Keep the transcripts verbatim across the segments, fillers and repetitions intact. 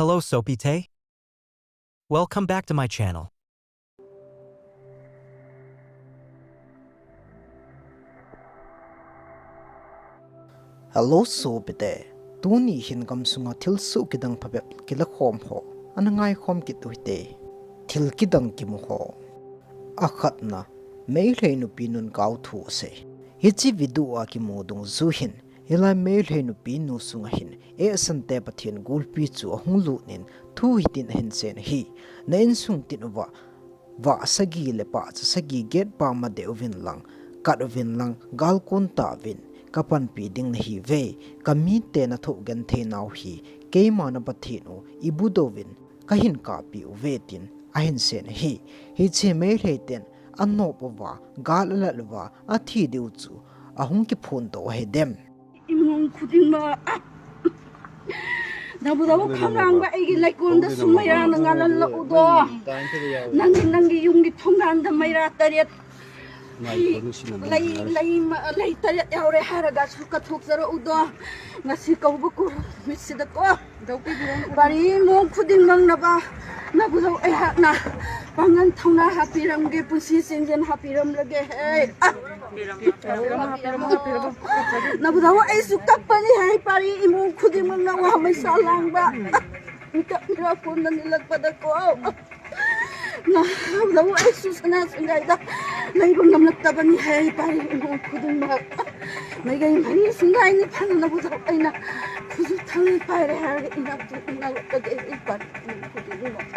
Hello, Sopite. Welcome back to my channel. Hello, Sopite. Tuni hin gamsunga thilsoh kidang phabep kilakhom ho ana ngaikhom kit uhite. Thil kidang kimu ho. Akhatna, Meitei nupi nun kau thu asei. Hiche video a kimu dungjuiyin, hilai Meitei nupi nu sunga hin, Eisante Pathen gulpi chu ahung lut in, thu hitin ahin seiyin ahi. Na insung tin uva, vah sagi le pahcha sagi gate pa ma deh uvin lang, kat uvin lang, gal kon tauvin, kapanpi ding nahiuve, kamite nathoh genthei nau hi, keima na Pathen u, ibudou vin, kahin kahpi uve tin ahin seiyin ahi. Hiche Meitei ten anop uva, gal alat uva, athi diu chu ahung kiphondoh u ahi dem. Imong khuding ma. Nabu dabu khamrang ba eigi laikon da sumai ra na ngalan la udo. Nang nang gi yung gi thong rang da mai ra tariat. Lai, lai, ma, lai tariat yaure haraga suka thuk zara udo. Ngasi kau ba ko, misi da ko. Pari imong khuding mang na ba. Nabu dabu ai hak na. Pangan thong na happy ram ge, punsi sing gen happy ram lage. Hey. Ah. Nabu dabu ai su kap pani hai pari imong khuding mang na wa mai sa lang ba. Mita mira kon na nilak pa da ko. Na, nabu dabu ai su sana sungai da. Nai gun nam lak ta pani hai pari imong khuding mang. Mai gai mari sungai ni pan nabu dabu ai na. Khuzu thang pai re hai ina tu ina ka de pari imong khuding mang.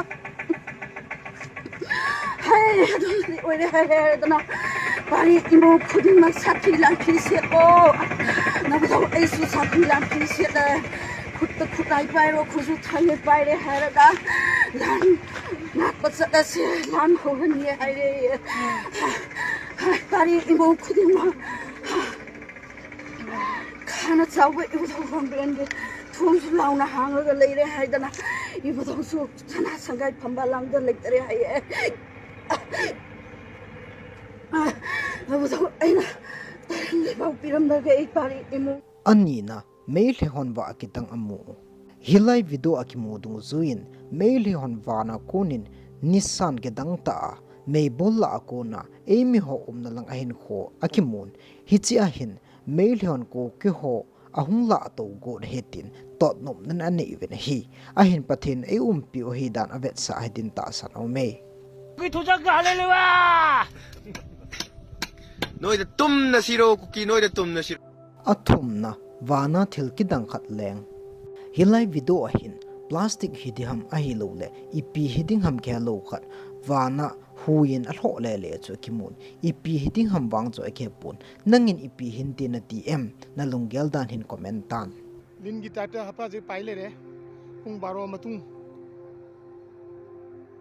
Hai, adon ni oi le hai hai dana. Pari imong khuding mang sathi lang phi se o. Nabu dabu ai su sathi lang phi se le. Khut ta khut ai pai ro khuzu thang le pai le hai ra da. Lan. Na pa sa da se lan ho han ye hai le. Hai, pari imong khuding mang. Khana chau ba ibu dabu bang ben ge. Thum su lau na hang ga lei re hai dana. Ibu dabu su sana sangai phamba lang da lei tare hai e. Nabu dabu ai na. Tare le bau piram da ge ai pari imong. Anina, Meitei hon vah kidang amu. Hilai video a kimu dungjuiyin, Meitei hon vana konin, nisan kidang tah a, meibol lah a kona, eimi ho umna lang ahin kho, akimun. Hiche a hin, Meitei hon Kuki ho, ahung lah to got ahi tin, totnop nan anei uvin ahi. Ahin Pathen ei umpi u ahi dan avetsah ahi din tahsan aume. Ki thu jang ka hallelujah. Noi da tum na siro, Kuki noi da tum na siro. Athumna, vana thil kidang khat leng. Hilai video a hin, plastic hiding ham ahilou le, ipi hiding ham kihe lou khat, vana huiyin alhoh lele chu akimun, ipi hiding ham vang chu akihepon, nangin ipi hinte nati em, nalunggel dan hin comment tan. Lin guitar ta hapa ji pai le re, pung baro matung.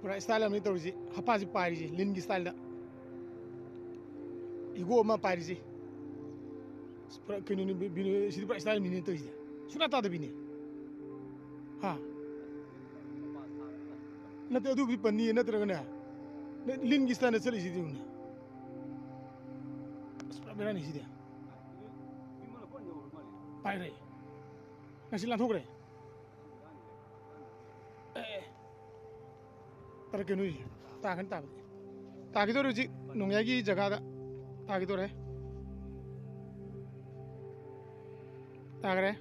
Pura style amni tor ji, hapa ji pai ji, lin guitar da. Igo ma pai ji. Pura kenu ni bini, sidi pura style ni ni to ji. Suna ta da bini. Ha. Na te adu bi pani na te na. Lin guitar na chali ji di na. Pura bera ni ji di. Pai re. Nasi lang thuk re. Eh. Tara kenu ji. Ta kan ta. Ta ki to ji. Nung ya ki jaga da. Ta ki to re. Ta kare.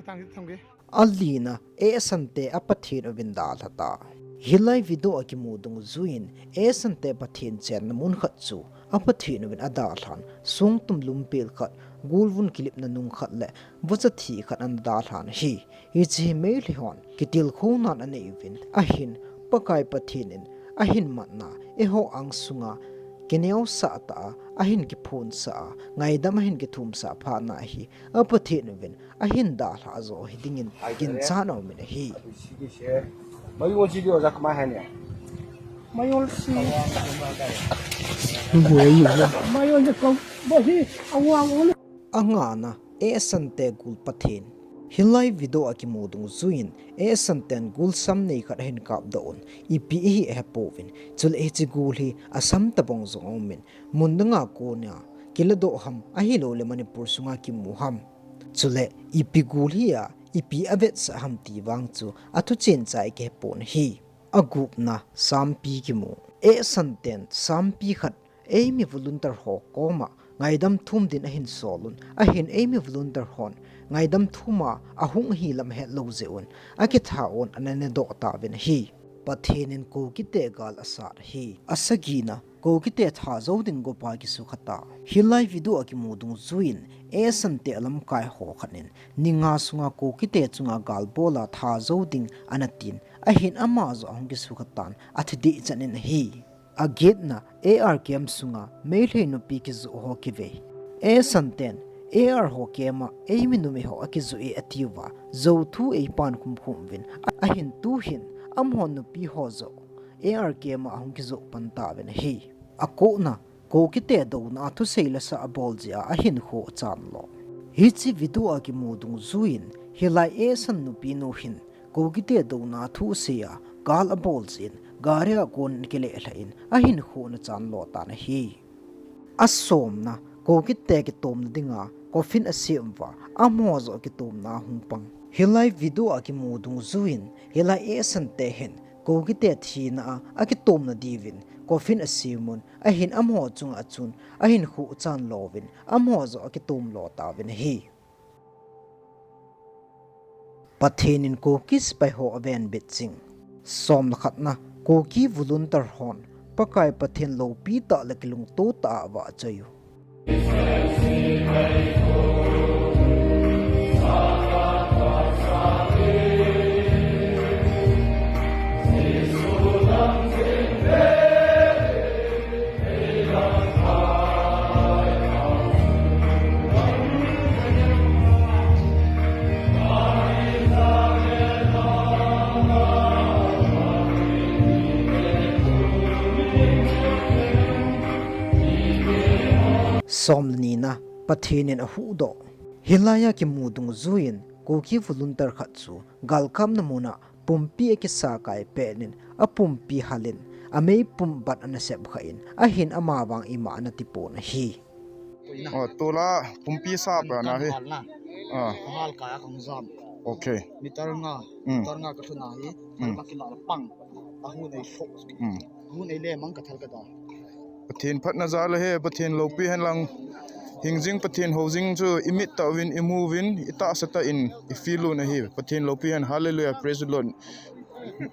Ta ki thong ke. Alina, Eisante a Pathen uvin dalha ta. Hilai video a kimu dungjuiyin, Eisante Pathen chenna mun khat chu, a Pathen uvin adalhan, songtum lumpel khat, gulvun kilipna nung khat le, vacha thi khat ana dalhan ahi. Hiche hi Meitei hon, kitilkhou nan anei uvin, ahin, Pakai Pathen in, ahin matna, eiho angsunga, kineosah tah a, ahin kiphonsah a, ngaidam ahin kithumsah phatna hi, a Pathen uvin, ahin dalha jo hidingin ginchat aumin ahi. ꯃꯌꯣꯜꯁꯤꯗꯤ ꯑꯣꯖꯥ ꯀꯃꯥꯏ ꯍꯥꯏꯅꯤ? ꯃꯌꯣꯜꯁꯤ, ꯃꯌꯣꯜꯁꯦ ꯀꯧ-, ꯃꯁꯤ ꯑꯋꯥꯡꯕ ꯑꯃ. Angana, Eisante gul Pathen. Hilai video a kimu dungjuiyin, Eisanten gul samnei khat ahin kapdoh un, ipi ahi ahepouvin, chule hiche gul hi Assam tabang jong aumin, mun danga kona kiladoh ham, ahilou le Manipur sunga kimu ham. Chule, ipi gul hi a, ipi avetsah ham ti vang chu athu chencha ikihepon ahi. Agupna, sampi kimu. Ehsan ten sampi khat eimi volunteer ho koma ngaidam thum din ahin solun, ahin eimi volunteer hon ngaidam thuma ahung ahi lam ahet lou jeh un, akitha un ana nedoh tauvin ahi. Pathen in Kukite gal asat ahi. Asagina, Kukite tha jou ding gopa kisukha ta. Hilai video a kimu dungjuiyin, Ehsan te alamkai ho khat in, ni nga sunga Kukite chunga gal bol a tha jou ding ana tin, ahin ama joh ahung kisukha tan, athi dehchan in ahi. Agetna, A R camp sunga Meitei nupi kijoh ho kivei. Ehsan ten, A R ho camp a eimi numei ho akijoh e atiuva, jou thu eipan khum khum uvin, ahin tuhin, amaho nupi ho joh A R camp a ahung kijoh pan tauvin ahi. Akona, Kukite douna a thusei lasa abol jeh a ahinkho achan lo. Hiche video a kimu dungjuiyin, hilai Ehsan nupi nu hin, Kukite douna a thusei a, gal abol jeh in, gari a konin akile lhah in, ahinkho ana chan lo tan ahi. Asomna, Kukite kitomna dinga, coffin asem uva, amaho joh kitomna ahung pang. Hilai video a kimu dungjuiyin, hilai Ehsan te hin, Kukite thina a, akitomna diuvin, coffin asem un, ahin amaho chunga achun, ahinkho achan louvin, amaho joh akitom lo tauvin ahi. Pathen in Kuki sepai ho avenbit jing. Som le khatna, Kuki volunteer hon, Pakai Pathen loupi tah le kilungto tah a avahchoi u. Som le nina, Pathen in ahuhdoh. Hilai a kimu dungjuiyin, Kuki volunteer khat chu, galkapna mun a, pumpi akisakai pet in, apumpi halin, ameipum bat ana sepkhah in, ahin amavang ima ana tipon ahi. Oh, tula pumpi sap na hi. Ah. Kahal kai a kang jam. Okay. Meter nga, hmm, meter nga kalhun ahi. Hmm. Kalhun a kila pang. Ahun ei fo. Hmm. Ahun ei le mang kathal kada. Pathen phatna jal ahi, Pathen loupi hen lang. Hingjing Pathen houjing chu imit tah uvin, imu uvin, itahsa tah in, ifeel un ahi. Pathen loupi hen, hallelujah, praise the Lord.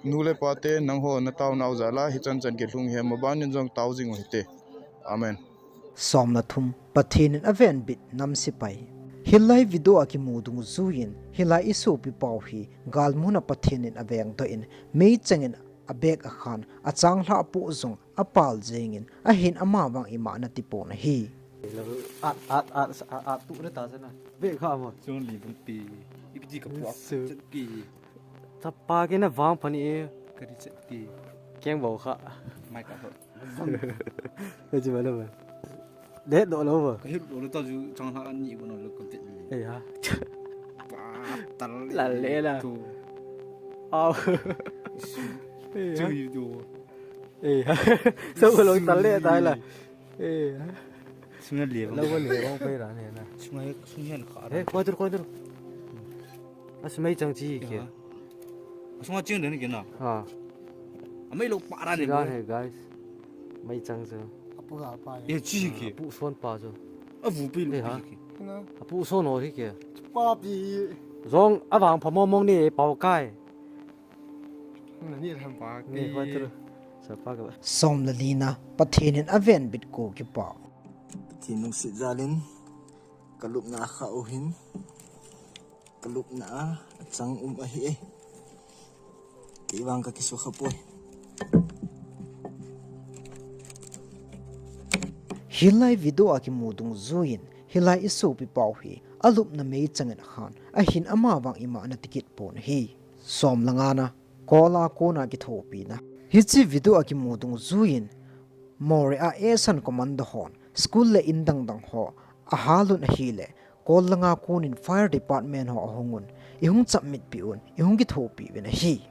Nu le pa te, nangho nataonau jal a, hichan chan kilhung hi, maban in jong tao jing u hite. Amen. Som le thum, Pathen in avenbit nam sepai. Hilai video a kimu dungjuiyin, hilai isopi pau hi, galmun a Pathen in avengdoh in, meichang in abag akhan, achanglhah po jong apal jengin, ahin amavang ima ana tipon ahi. At, at, at, at, at, tu re ta sana. Ve kha mo. Chun li bung pi. Ipi ti ka puak. Su. Chet pi. Chapa ke na vang pani e. Ka ri chet pi. Keng bau kha. Mai ka ho. Ka ji ba lo ba. Det do lo ba. Ka hip do lo ta ju chang ha ni ko no lo ko te. Eh ha. Pa, tal le. Tal le la. Tu. Au. Su. Eh ha. Chu yu do. Eh ha. So ko lo tal le ta la. Eh ha. Sunga le. Lo ko le bang pai ra ne na. Sunga, sunga kha. Eh, ko tur, ko tur. Asmai chang chi ke. Asunga ching den kina. Ha. Amei lo pa ra ni. Ra he, guys. Mai chang chu. Apu ga pa. Ye chi ke. Apu son pa chu. Avu pi lo. Eh, ha. Apu son ho hi ke. Pa pi. Jong avang pha mong mong ni pau kai. Na ni ram pa. Ni ki. Hoi tu. Sa pa ka. Som le lina, Pathen in avenbit Kuki pa. Pathen lungset jal in. Kalupna a kha u hin. Kalupna a, achang um ahi e. Kei vang ka kisukha poi. Hilai video a kimu dungjuiyin, hilai isopi pau hi, alupna meichang in akhan, ahin amavang ima ana tikit pon ahi. Som le ngana, Kol a kona kithopina. Hiche video a kimu dungjuiyin, Moreh a Ehsan Commando hon, school le in dang dang ho, ahal un ahile, Kol langa konin fire department ho ahung un, ihung chapmit pi un, ihung kithopi uvin ahi.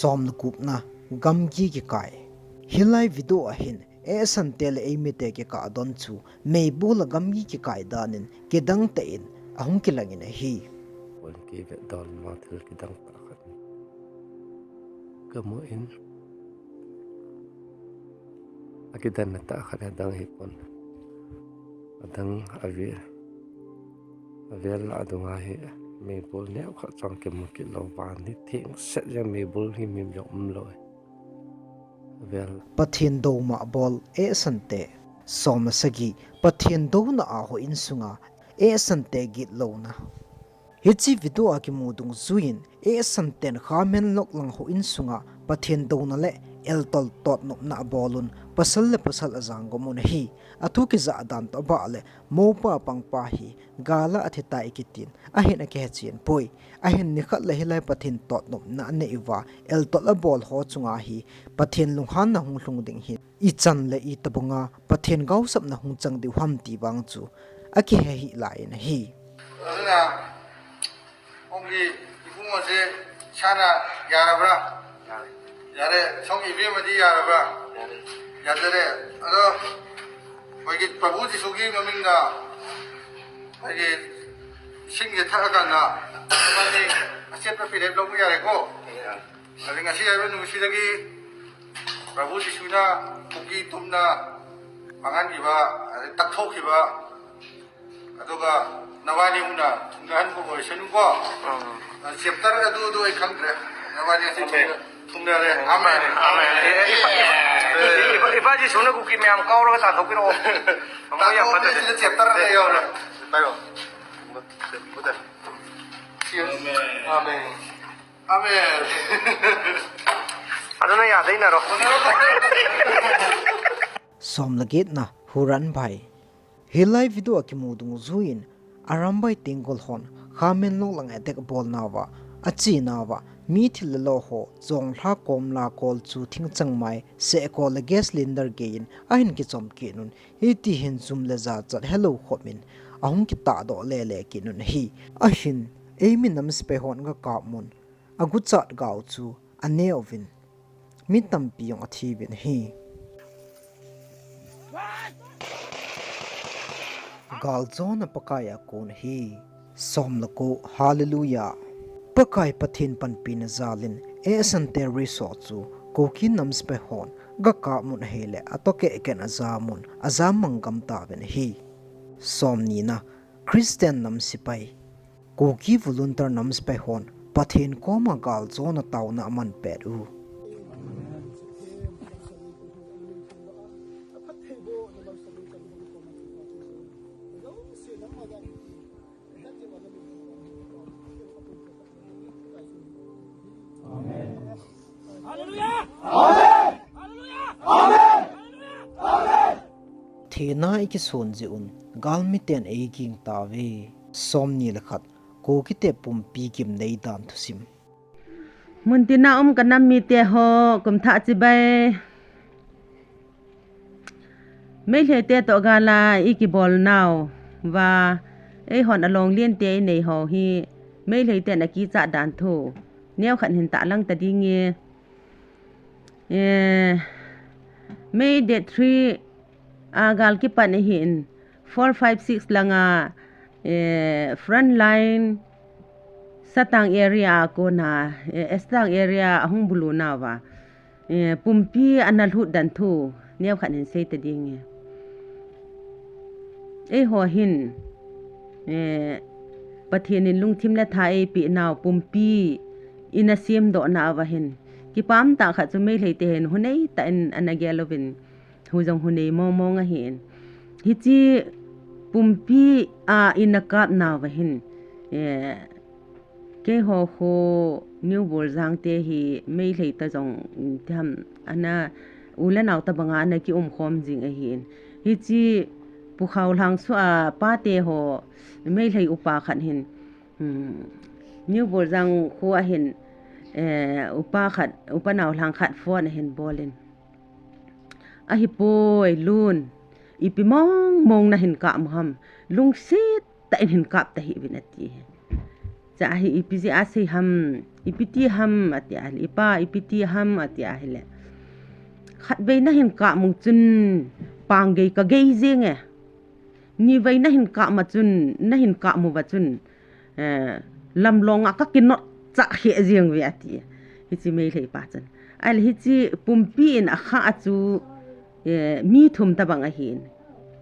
Som le gupna, gamgi kikai. Hilai video a hin, Eisante le eimite kikah don chu, meibol a gamgi kikai dan in, kidang tah in, ahung kilang in ahi. Ol kivet dol ma thil kidang tah khat kamu in. Akidan na tah khat adang hi pon. Adang avel. Avel a adung a hi meibol neo khat chang kimu kit lou van hi theng set jeng meibol hi mi jong um lou. Avel. Pathen douna a bol Eisante. Som le sagi, Pathen douna a houin sunga Eisante gitlouna. Hiche video a kimu dungjuiyin, Eisanten Khamenlok lang houin sunga Pathen douna le eltol totnopna abol un, pasal le pasal ajang gom un ahi. Athu kijah dan toh abah le, mopa pangpa hi, gal a athi tai kitin, ahin akihechen poi. Ahin nikhat le hilai Pathen totnopna anei uva, eltol abol ho chunga hi, Pathen lunghanna hung lhung ding hi. Ichan le itobanga Pathen gaosapna hung chang diu ham ti vang chu akihe hih lai in ahi. ꯑꯗꯨꯅ ꯁꯣꯝꯒꯤ ꯏꯕꯨꯡꯉꯣꯁꯦ ꯏꯁꯥꯅ ꯌꯥꯔꯕ꯭ꯔꯥ? ꯌꯥꯔꯦ꯫ ꯌꯥꯔꯦ꯫ ꯁꯣꯝꯒꯤ ꯏꯕꯦꯝꯃꯗꯤ ꯌꯥꯔꯕ꯭ꯔꯥ? ꯌꯥꯔꯦ꯫ ꯌꯥꯖꯔꯦ꯫ ꯑꯗꯣ ꯑꯩꯈꯣꯏꯒꯤ ꯄ꯭ꯔꯚꯨ ꯖꯤꯁꯨꯒꯤ ꯃꯃꯤꯡꯗ ꯑꯩꯈꯣꯏꯒꯤ ꯏꯁꯤꯡꯁꯦ ꯊꯛꯑꯀꯥꯟꯗ ꯏꯕꯥꯅꯤ ꯑꯆꯦꯠꯄ ꯐꯤꯔꯦꯞ ꯂꯧꯕ ꯌꯥꯔꯦꯀꯣ? ꯌꯥꯔꯦ꯫ ꯑꯗꯩ ꯉꯁꯤ ꯍꯥꯏꯔꯤꯕ ꯅꯨꯃꯤꯠꯁꯤꯗꯒꯤ ꯄ꯭ꯔꯚꯨ ꯖꯤꯁꯨꯅ ꯀꯨꯀꯤ ꯇꯨꯝꯅ ꯃꯥꯡꯍꯟꯈꯤꯕ, ꯑꯗꯩ ꯇꯛꯊꯣꯛꯈꯤꯕ, ꯑꯗꯨꯒ ꯅꯕꯥꯅꯤ ꯍꯨꯝꯅ ꯊꯨꯡꯅꯍꯟꯕ ꯑꯣꯏꯁꯅꯨꯀꯣ꯫ ꯎꯝ꯫ ꯑ, ꯆꯦꯞꯇꯔ ꯑꯗꯨ, ꯑꯗꯨ ꯑꯩ ꯈꯪꯗ꯭ꯔꯦ꯫ ꯅꯕꯥꯅꯤ ꯑꯁꯤ ꯑꯃꯦꯟ꯫ ꯊꯨꯡꯅ-, ꯊꯨꯡꯅꯔꯦ꯫ ꯑꯃꯦꯟ꯫ ꯑꯃꯦꯟ꯫ ꯑꯦ, ꯑꯦ, ꯏꯄꯥ, ꯏꯄꯥ, ꯏꯄꯥ ꯖꯤꯁꯨꯅ ꯀꯨꯀꯤ ꯃꯌꯥꯝ ꯀꯥꯎꯔꯒ ꯇꯥꯟꯊꯣꯛꯄꯤꯔꯛꯑꯣ꯫ ꯃꯣꯏ ꯌꯥꯝ ꯇꯥꯟꯊꯣꯛꯑꯣ, ꯐꯠꯇꯕꯅꯦ꯫ ꯁꯤꯗ ꯆꯦꯞꯇꯔ ꯑꯃ ꯌꯥꯎꯔꯦ꯫ ꯄꯥꯏꯌꯣ꯫ ꯑꯃꯦꯟ꯫ ꯑꯃꯦꯟ꯫ ꯑꯗꯨꯅ ꯌꯥꯗꯩꯅꯔꯣ? Som le getna, Huranbhai. Hilai video a kimu dungjuiyin, Arambai Tenggol hon, Khamenlok lang attack abolnauva, achenauva, mi thil le lo ho, jonglha komla kol chu thingchang mai, sehkol le gas cylinder geiyin, ahin kichom kit un, hiti hin jum le jachat helou khop in, ahung kitahdoh lele kit un ahi. Ahin, eimi nam sepai hon gakap un, aguchat gao chu aneuvin, mi tampi jong athiuvin ahi. Galjona Pakai a kon ahi. Som le ko, Hallelujah. Pakai Pathen panpina jalin, Eisante resort chu, Kuki nam sepai hon, gakap un ahile, atoh keh keh in ajam un, ajam manggam tauvin ahi. Som nina, Christian nam sepai. Kuki volunteer nam sepai hon, Pathen koma galjona taona aman pet u. Amen. Hallelujah! Amen. Hallelujah! Amen. Amen. Thina ikison jeh un, galmiten eiging tauve. Som ni le khat, Kukite pumpi gimnei dan thusim. Muntina um kanam mite ho, kumthah chibai. Meiteite toh gal a ikibolnauva, eihon along lien te inei ho hi, Meiteiten akichat dan thu neokhat hin tahlang ta ding e. Eh, May date three a gal kipan ahin, four, five, six langa, eh, front line Satang area a kona, eh, Satang area ahung bulu nauva, eh, pumpi ana lhut dan thu neokhat hin sei ta ding e. Eiho hin, eh, Pathen in lungthim le tha eipeh nau pumpi ina semdoh nauva hin, kipah tah khat chu Meiteite hin hunei tah in ana gel uvin, hu jong hunei mong mong ahin. Hiche pumpi a ina kap nauva hin, eh, keiho kho New Borjang te hi Meitei ta jong, mm, tiham ana u le nao tabanga ana kium khom jing ahin. Hiche Pu Khaolhang sua pate ho Meitei upa khat hin, mm, New Borjang kho a hin, eh, upa khat, upa naolhang khat phone ahin bol in. Ahipoi, Lun, ipi mong mong nahin kap u ham, lungset tah in hin kap tahih uvin ati. Cha hi ipi jeh a sei ham, Ipi ti ham ati ahile, ipa, ipi ti ham ati ahile, khatvei nahin kap mu chun panggei kagei jenge. Nivei nahin kap ma chun, nahin kap mu va chun, eh, lamlong a kakinot chah khe jeng ve ati. Hiche Meitei pa chun. Ahile hiche pumpi in akha a chu, eh, mi thum tabang ahin.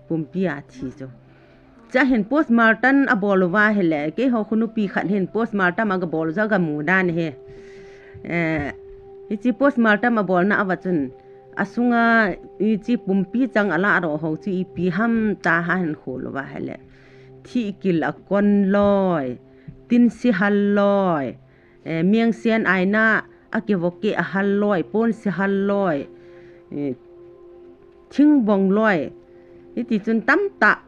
Pumpi a thi chu. Chuin postmortem abol uva ahile, keiho khu nupi khat hin postmortem agabol u chu agamu dan ahi. Eh, hiche postmortem abolna a va chun, asunga hiche pumpi chang aladoh ho chu ipi ham tia ahin khol uva ahile, thihkil akon loi, tinse hal loi, eh, mengsen aina a kivoh keh a hal loi, ponse hal loi, eh, thingbong loi, hiti chun tamtah,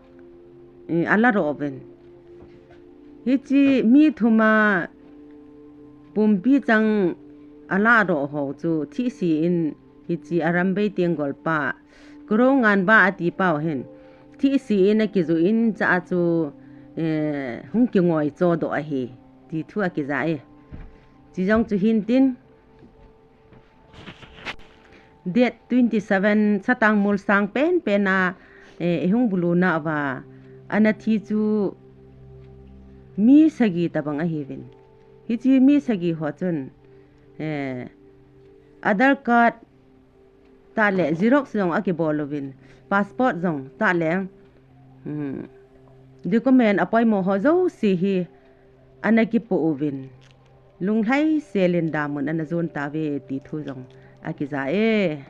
eh, aladoh uvin. Hiche mi thum a pumpi chang aladoh ho chu thihsi in hiche Arambei Tenggol pa, Kro Nganba ati pau hin thihsi in akiju in chua chu, eh, hung kingoi chodoh ahi ti thu akija e. Chujong chu hintin, date twenty seven satang mol sang penpen a, eh, ihung buluna uva ana thi chu mi sagi tabang ahiuvin. Hiche mi sagi ho chun, eh, Aadhaar card tah le Xerox jong akibol uvin, passport jong tah le, hmm, document apoimo ho jouse hi ana kipoh uvin, lunglhai sel in damun ana jon tauve ti thu jong akija e.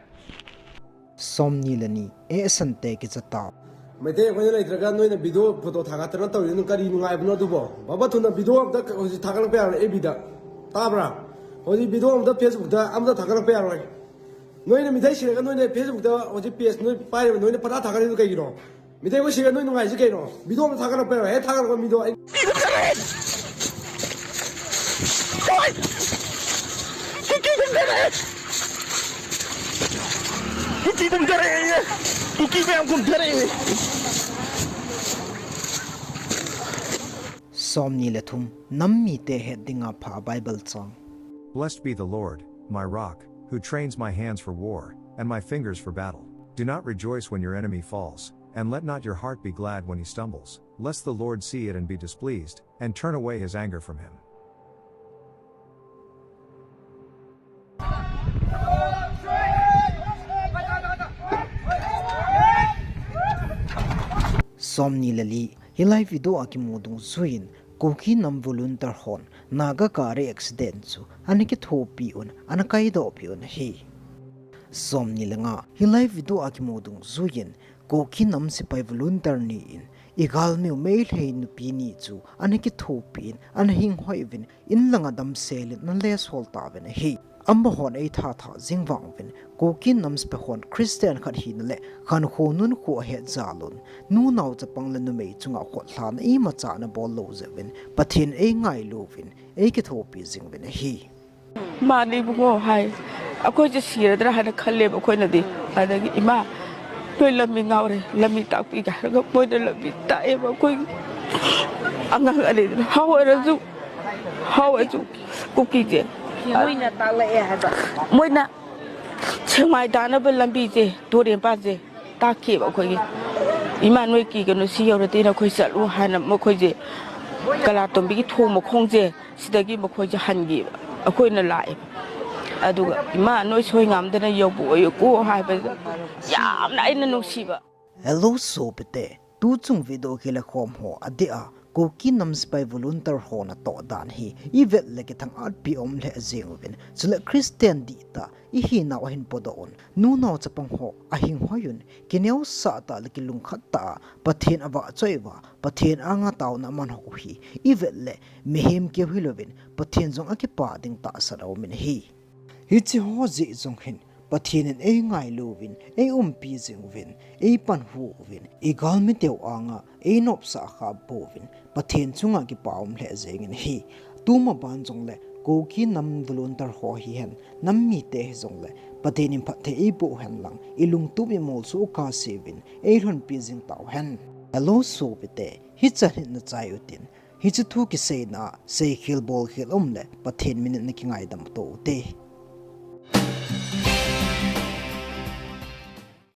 Somni le ni, eh, Sante kicha tao. Meitei ꯑꯩꯈꯣꯏꯅ ꯂꯩꯇ꯭ꯔꯒ ꯅꯣꯏꯅ video photo ꯊꯥꯒꯠꯇꯅ ꯇꯧꯔꯤꯗꯨꯅ ꯀꯔꯤ ꯅꯨꯡꯉꯥꯏꯕꯅꯣ ꯑꯗꯨꯕꯣ? ꯕꯕꯥ ꯊꯨꯅ video ꯑꯝꯇ ꯍꯧꯖꯤꯛ ꯊꯥꯒꯠꯂꯛꯄ ꯌꯥꯔꯣꯏ F B ꯗ꯫ ꯇꯥꯕ꯭ꯔꯥ? ꯍꯧꯖꯤꯛ video ꯑꯝꯇ Facebook ꯇ ꯑꯝꯇ ꯊꯥꯒꯠꯂꯛꯄ ꯌꯥꯔꯣꯏ꯫ ꯅꯣꯏꯅ ꯃꯤꯇꯩ ꯁꯤꯔꯒ ꯅꯣꯏꯅ Facebook ꯇ ꯍꯧꯖꯤꯛ page ꯅꯣꯏ ꯄꯥꯏꯔꯤꯕ ꯅꯣꯏꯅ ꯄꯪꯊꯥ ꯊꯥꯒꯠꯂꯤꯗꯨ ꯀꯩꯒꯤꯅꯣ? ꯃꯤꯇꯩ ꯑꯩꯈꯣꯏ ꯁꯤꯔꯒ ꯅꯣꯏ ꯅꯨꯡꯉꯥꯏꯔꯤꯁꯤ ꯀꯩꯅꯣ? Video ꯑꯝꯇ ꯊꯥꯒꯠꯂꯛꯄ ꯌꯥꯔꯣꯏ꯫ ꯍꯦꯛ ꯊꯥꯒꯠꯂꯛꯄ video ꯑꯩ ꯀꯨꯀꯤ ꯊꯨꯝꯊꯔꯛꯑꯦ! ꯀꯨꯀꯤ ꯊꯨꯝꯊꯔꯛꯑꯦ! ꯀꯨꯀꯤ ꯊꯨꯝꯊꯔꯛꯑꯦ! ꯀꯨꯀꯤ ꯃꯌꯥꯝ ꯊꯨꯝꯊꯔꯛꯑꯦ! Somni le thum, nam mite het dinga pha Bible chang. Blessed be the Lord, my rock, who trains my hands for war, and my fingers for battle. Do not rejoice when your enemy falls, and let not your heart be glad when he stumbles, lest the Lord see it and be displeased, and turn away his anger from him. Somni le li, hilai video a kimu dungjuiyin, Kuki nam volunteer hon, Naga gari accident chu, ana kithopi un, ana kaidohpi un ahi. Somni le nga, hilai video a kimu dungjuiyin, Kuki nam sepai volunteer ni in, igalmiu Meitei nupi ni chu, ana kithopi in, ana hinghoi uvin, in langa damsel in, ana lesol tauvin ahi. Amahon eitha tha jing vang uvin, Kuki nam sepai hon Christian khat hina le, khankho nunkho ahet jal un, nunao chapang le numei chunga khotlhana imacha ana bol lou jeh uvin, Pathen eingailu uvin, eikithopi jing uvin ahi. ꯃꯥꯅꯦ ꯏꯕꯨꯡꯉꯣ ꯍꯥꯏ꯫ ꯑꯩꯈꯣꯏꯁꯦ ꯁꯤꯔꯗ꯭ꯔꯥ ꯍꯥꯏꯅ ꯈꯜꯂꯦꯕ ꯑꯩꯈꯣꯏꯅꯗꯤ꯫ ꯑꯗꯒꯤ ꯏꯃꯥ, ꯅꯣꯏ ꯂꯝꯕꯤ ꯉꯥꯎꯔꯦ, ꯂꯝꯕꯤ ꯇꯥꯛꯄꯤꯒꯦ ꯍꯥꯏꯔꯒ ꯃꯣꯏꯅ ꯂꯝꯕꯤ ꯇꯥꯛꯑꯦꯕ꯫ ꯑꯩꯈꯣꯏ ꯑꯉꯥꯡ ꯑꯅꯤꯗꯨꯅ ꯍꯥꯎ ꯑꯣꯏꯔꯁꯨ, ꯍꯥꯎ ꯑꯣꯏꯔꯁꯨ ꯀꯨꯀꯤꯁꯦ ꯃꯣꯏꯅ ꯇꯥꯛꯂꯛꯑꯦ ꯍꯥꯏꯕ꯫ ꯃꯣꯏꯅ ꯁꯦꯛꯃꯥꯏ ꯇꯥꯅꯕ ꯂꯝꯕꯤꯁꯦ, ꯇꯨꯔꯦꯟ ꯃꯄꯥꯟꯁꯦ ꯇꯥꯛꯈꯤꯕ ꯑꯩꯈꯣꯏꯒꯤ꯫ ꯏꯃꯥ, ꯅꯣꯏ ꯀꯤꯒꯅꯨ, ꯁꯤ ꯌꯧꯔꯗꯤ ꯅꯈꯣꯏ ꯆꯠꯂꯨ ꯍꯥꯏꯅ ꯃꯈꯣꯏꯁꯦ ꯀꯂꯥꯇꯣꯝꯕꯤꯒꯤ ꯊꯣꯡ ꯃꯈꯣꯡꯁꯦ ꯁꯤꯗꯒꯤ ꯃꯈꯣꯏꯁꯦ ꯍꯟꯈꯤꯕ꯫ ꯑꯩꯈꯣꯏꯅ ꯂꯥꯛꯑꯦꯕ꯫ ꯑꯗꯨꯒ, "ꯏꯃꯥ, ꯅꯣꯏ ꯁꯣꯏ ꯉꯥꯝꯗꯅ ꯌꯧꯕ ꯑꯣꯏꯌꯨꯀꯣ" ꯍꯥꯏꯕꯗ ꯌꯥꯝꯅ ꯑꯩꯅ ꯅꯨꯡꯁꯤꯕ꯫ Hello, sopite. Tuchung video kilakhom ho adeh a, Kuki nam sepai volunteer ho natoh dan hi, ivet le kithang-atpi um lheh jeng uvin, chule Christian dihtah ihinau ahin podoh un, nunao chapang ho ahinghoi un, kineosah tah le kilungkhat tah a, Pathen avahchoi uva, Pathen anga taona aman ho hi, ivet le mihem keu hilouvin, Pathen jong akipa ding tahsan aumin ahi. Hiche ho jeh jong hin, Pathen in eingailu uvin, eiumpi jing uvin, eipanhu uvin, igalmi teu anga einopsah khah pouvin, Pathen chunga kipa um lheh jengin ahi. Tumaban jongle, Kuki nam volunteer ho hihen, nam mite hijongle, Pathen in phatthei eiboh hen lang, ilungtup imolso u kahseuvin, eilhonpi jing tauhen. Hello, sopite, hichan hin nachai utin, Hiche thu kiseina a seikhel bolkhel aum le Pathen min in nakingaidam to ute.